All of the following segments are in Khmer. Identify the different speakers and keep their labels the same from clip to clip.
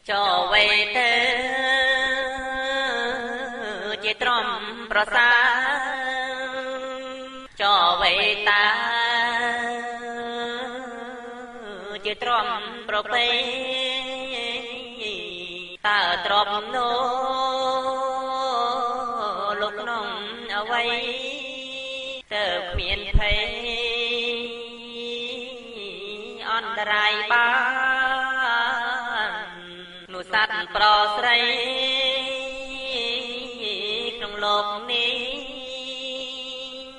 Speaker 1: ចវេទៅជាត្រំប្រសាចវេតាជាត្រំប្រពៃតើទ្របនោះលោកក្នុងអ្វីទៅគ្មានភ័យអន្តរាយបាននោះសត្វប្រស្រីក្នុងលោកនេះ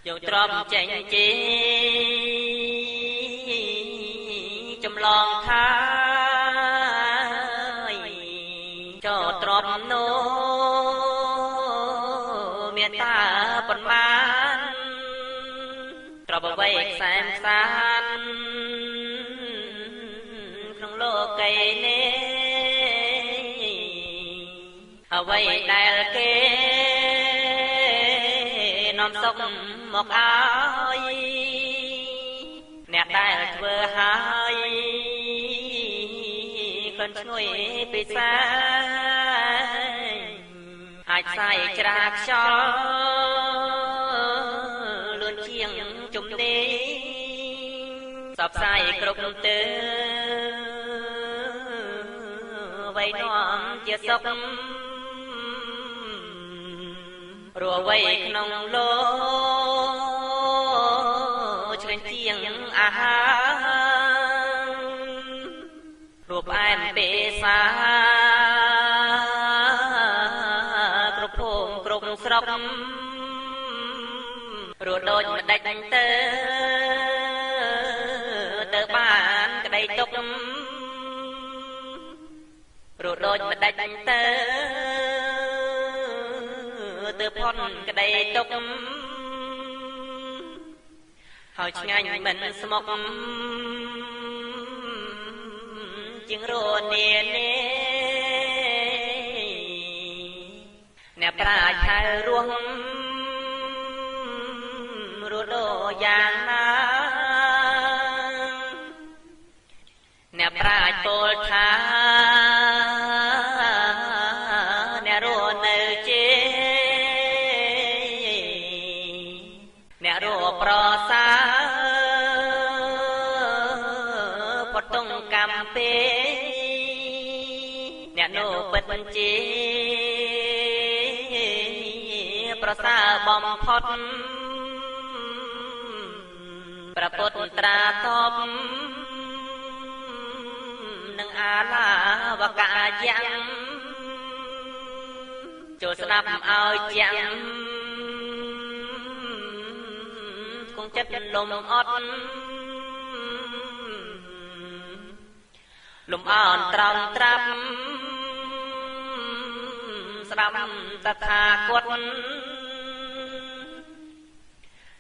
Speaker 1: យកទ្របចេញជាចម្លងថាចូលទ្របនោះមានតាប៉ុន្មានទ្របអ្វីខ្សែមខ្សានក្នុងលោកីនេះអ្វីដែលគេនាំសុខមកឲ្យអ្នកដែលធ្វើហើយក្លិនឈ្ងុយពិសាអាចផ្សាយច្រាខ្យល់លឿនជាងជំនីសបផ្សាយគ្រប់ទិអ្វីនាំជាសុខរស់អ្វីក្នុងលោកឆ្ងាញ់ជាងអាហាររស់ផ្អែមពេសាគ្រប់ភូមិគ្រប់ស្រុករស់ដូចម្ដេចទៅទៅបានក្តីទុករស់ដូចម្ដេចទៅទៅផុនក្តីទុកហើយឆ្ងាញ់មិនស្មុកជាងរនានេះអ្នកប្រាជ្ញហៅរស់រស់ដូយ៉ាងណាអ្នកប្រាជ្ញពោលថាអ្នករស់នៅជាអ្នករស់ប្រសាផុតទងកម្មពេអ្នកនោះពិតជាប្រសើរបំផុតព្រះពុទ្ធត្រាតបនឹងអាឡាវកាយ៉ាងចូលស្ដាប់ឲ្យចាំគង់ចិត្តលំអត់លំអនត្រង់ត្រាប់ស្ដាប់តថាគត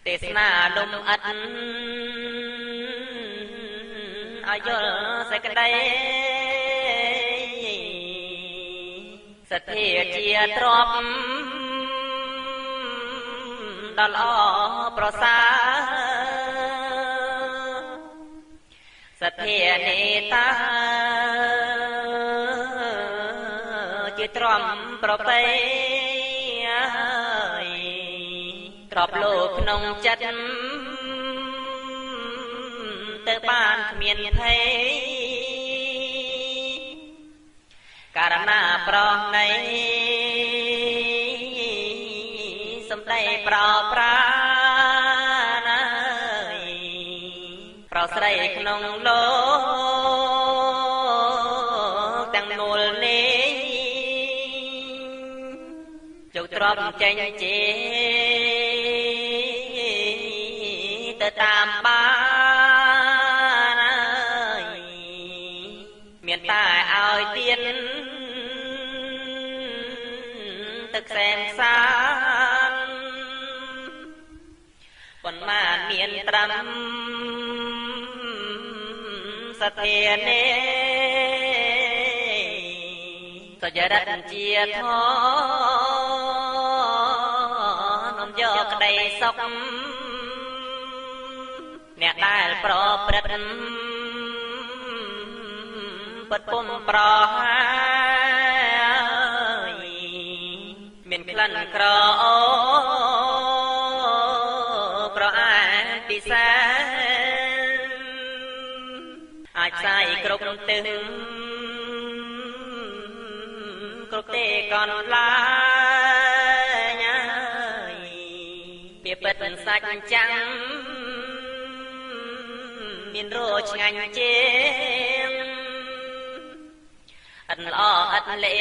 Speaker 1: ទេសនាលំអិតឲ្យយល់សេចក្តីសទ្ធាជាទ្រព្យដល់ល្អប្រសើរសទ្ធានេតាជាទ្រព្យប្រពៃទ្រព្យលោកក្នុងចិត្តទៅបានគ្មានភ័យករណាប្រណីសំដីប្រប្រាណាយប្រស្រីក្នុងលោកទាំងមូលនេះជោគទ្រព្យចេញជាទៅតាមបានមានតែឲ្យទៀនទឹកសែនសានប៉ុន្មានមានត្រឹមសទ្ធានេះសុចរិតជាធម៌នាំយកក្តីសុខអ្នកដែលប្រព្រឹត្តពិតពុំប្រហា ក្រប្រអែពិសាអាចផ្សាយគ្រប់ទិសគ្រប់ទេកន្លែង ហើយពីពិតសាច់ចាំងមានរសឆ្ងាញ់ជាង ឥតល្អឥតលេ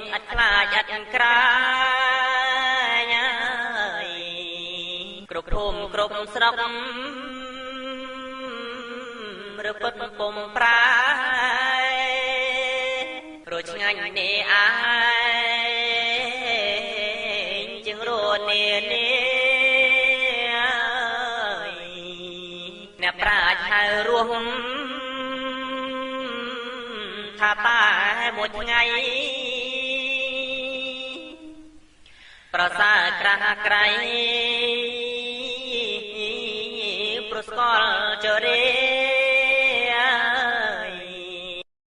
Speaker 1: ង ឥតខ្លាចឥតក្រាញ ហើយគ្រប់ភូមិគ្រប់ស្រុក ឬពិតពុំប្រែរសឆ្ងាញ់នេះឯងជាងរស់នានា អ្នកប្រាជ្ញហៅរស់ថាតែមួយថ្ងៃ ប្រសើរក្រាស់ក្រៃ ព្រោះស្គាល់ចរិ